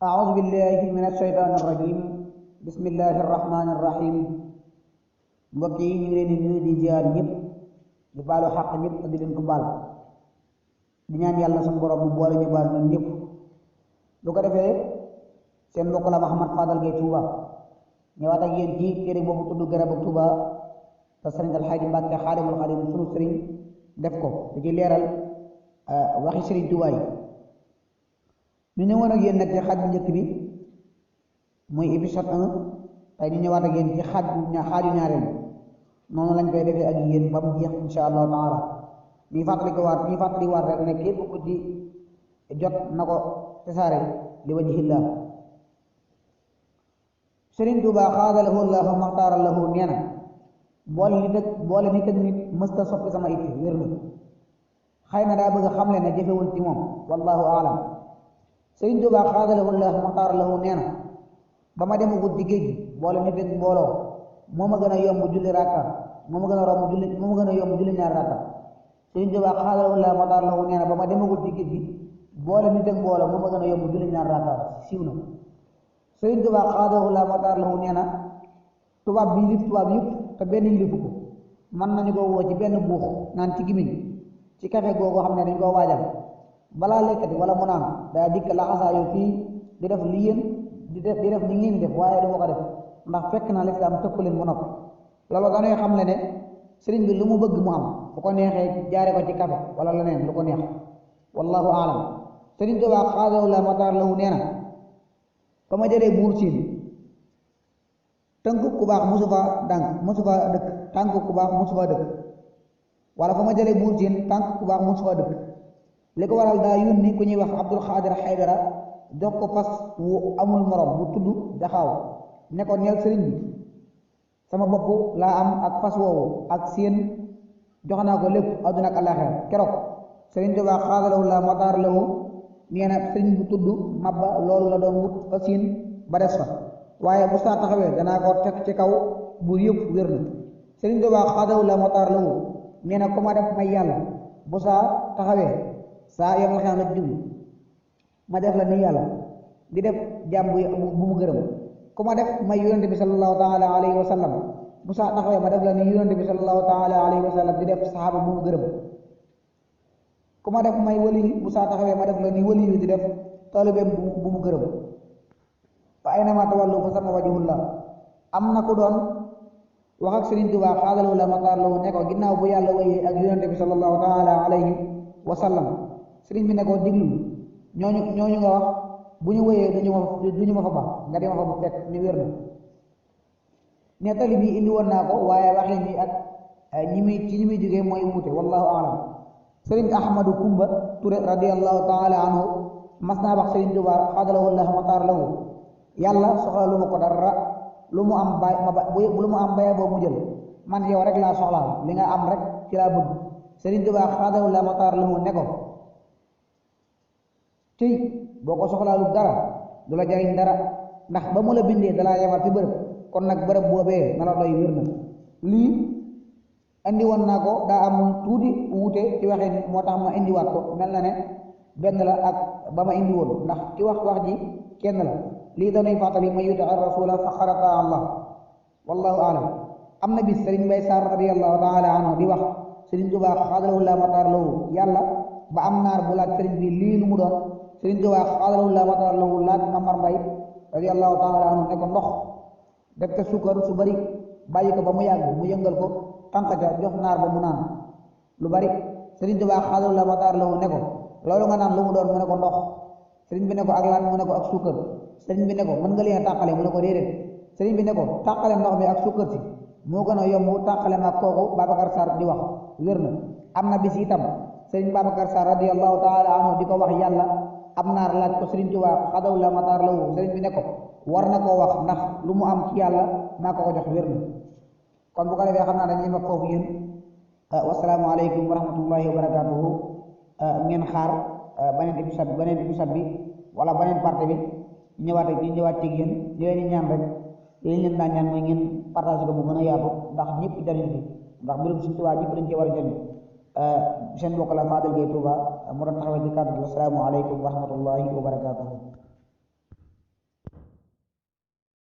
أعوذ بالله من الشيطان الرجيم بسم الله الرحمن الرحيم mbokk yi ñu ngi leen di nuyu di ziar ñëpp di baalu xaq ñëpp di leen ko baal di ñaan yàlla suñu borom bu boole ñu baal ñun ñëpp lu ko defee seen mbokk la Mouhamed Fadal Gueye Touba ñëwaat ak yéen ci téere boobu tudd Garabu Touba te sëriñ Alxaaji Mbàkke Xaadimul Xaadim sunu sëriñ def ko di ci leeral waxi sëriñ Touba yi ñu ñëwoon ak yéen nag ci xaaj bu njëkk bi muy épisode 1 tey ñu ñëwaat ak yéen ci xaaju ñaareel noonu lañ koy defee ak yéen ba mu jeex insha allahu taala ñuy fàttaliwaat rek ne képp ku ci jot na ko tasaare li wajhillah Sëriñ Tuubaa xaadalahu llahu maxtaara lahu nee na boole nit ak nit mësta soppi sama itti wér na xëy na daa bëgg a xamle ne jëfewul ci moom wallahu aalam Sëriñ Tuubaa xaadalahu llahu maxtaara lahu nee na ba ma demagul ci géej gi boole nit ak mbooloo moo ma gën a yomb julli rakka moo ma gën a yomb julli ñaar rakka Sëriñ Tuubaa xaadalahu llahu maxtaara lahu nee na ba ma demagul ci géej gi boole nit ak mbooloo moo ma gën a yomb julli ñaar rakka siiw na Sëriñ Tuubaa xaadalahu llahu maxtaara lahu nee na tubaab bi yilif tubaab yëpp te benn yilifu ko mën nañu ko woo ci benn buux naan ci gimiñ ci kafe googu xam ne dañ koo waajal balaa lekkati wala mu naan daa dikk laxasaayu fii di def li yéen di def ni ngeen def waaye du ma ko def ndax fekk na lislaam tëkku leen mu noppi loolu dañuy xam le ne sëriñ bi lu mu bëgg mu am bu ko neexee jaare ko ci kafe wala leneen lu ko neex wallahu aalam Sëriñ Tuubaa xaadalahu llahu maxtaara lahu nee na fa ma jëlee buur siin tënk ku baax mosu fa dëkk tànk ku baax mosu fa dëkk wala fa ma jëlee buur siin tànk ku baax mosu fa dëkk li ko waral daa yónni ku ñuy wax Abdul Xaadir Xaydara jox ko fas wu amul morom bu tudd jaxaaw ne ko neel sëriñ bi sama bopp laa am ak fas woowu ak seen jox naa ko lépp àdduna ak àllaaxira keroog Sëriñ Tuubaa xaadalahu llahu maxtaara lahu nee na sëriñ bu tudd mabba loolu la doon wut fa siin ba des fa waaye bu saa taxawee danaa ko teg ci kaw buur yëpp wér na Sëriñ Tuubaa xaadalahu llahu maxtaara lahu nee na ku ma def may yàlla bu saa taxawee saa yomal xam la jublu ma def la ni yàlla di def jàmm bu mu gërëm ku ma def may yonente bi sallallahu taala alayhi wa sallam bu saa taxawee ma def la ni yonente bi sallallahu taala alayhi wa sallam di def saxaaba bu mu gërëm ku ma def may wali bu saa taxawee ma def la ni wali yu di def taalibeem bu mu gërëm fa aynama tawallu fa sama wajhullah am na ku doon wax ak Sëriñ Tuubaa xaadalahu llahu maxtaara lahu ne ko ginnaaw bu yàlla wayee ak yonente bi sallallahu taala alayhi wa sallam sëriñ bi ne ko diglu ñooñu nga wax bu ñu wéyee duñu ma fa baax nga di ma fa bu fekk ni wér na nettali bi indi woon naa ko waaye waxin bi ak ñi muy jógee mooy wuute wallahu aalam sëriñ Ahmadu Kumba Ture radiallahu taala anhu mas naa wax Sëriñ Tuubaa xaadalahu llahu maxtaara lahu yàlla soxla lu ma ko dara lu mu am baye boo mu jël man yow rek laa soxlaa li nga am rek ci laa bëgg Sëriñ Tuubaa xaadalahu llahu maxtaara lahu ne ko tey boo ko soxlaalu dara du la jariñ dara ndax ba mu la bindee dalaa yebal fi bërëb kon nag bërëb boobee na la doy wér na lii indi woon naa ko daa am tuuti wuute ci waxin moo tax ma indiwaat ko mel na ne benn la ak ba ma indi woon ndax ci wax ji kenn la lii dañuy fàttali ma yuti rasula faqad ataa Allah wallahu aalam am na bis Sëriñ Mbay Sarr radiyallahu taala anhu di wax Sëriñ Tuubaa xaadalahu llahu maxtaara lahu yàlla ba am naar bu laaj sëriñ bi lii lu mu doon Sëriñ Tuubaa xaadalahu llahu maxtaara lahu laaj Mamar Mbay radiyallahu taala anhu ne ko ndox def ko suukar su bari bàyyi ko ba mu yàgg mu yëngal ko tànk ca jox naar ba mu naan lu bari Sëriñ Tuubaa xaadalahu llahu maxtaara lahu ne ko loolu nga naan lu mu doon mu ne ko ndox sëriñ bi ne ko ak lan mu ne ko ak suukar sëriñ bi ne ko mën nga leen a tàqale mu ne ko déedéet sëriñ bi ne ko tàqale ndox mi ak suukar si moo gën a yomb tàqale ma kooku Babacar Sarr di wax wér na am na bis itam sëriñ Babacar Sarr radiyallahu taala anhu di ko wax yàlla am naar laaj ko Sëriñ Tuubaa xaadalahu llahu maxtaara lahu sëriñ bi ne ko war na koo wax ndax lu mu am ci yàlla maa ko jox wér na kon bu ko defee xam naa dañuy mag foofu yéen wasalaamu aleykum wa rahmatullahi wa barakatuhu ngeen xaar beneen épisode bi wala beneen partie bi ñëwaat ci yéen di leen ñaan rek li leen daan ñaan mooy ngeen partage ko bu gën a yaatu ndax ñëpp jariñ bi ndax mbirum Sëriñ Tuubaa ñëpp dañ cee war a jariñ seen mbokk la Fadal Gueye Touba mu doon taxawee ci kàddu gi assalaamu aleykum wa rahmatullahi wa barakatuhu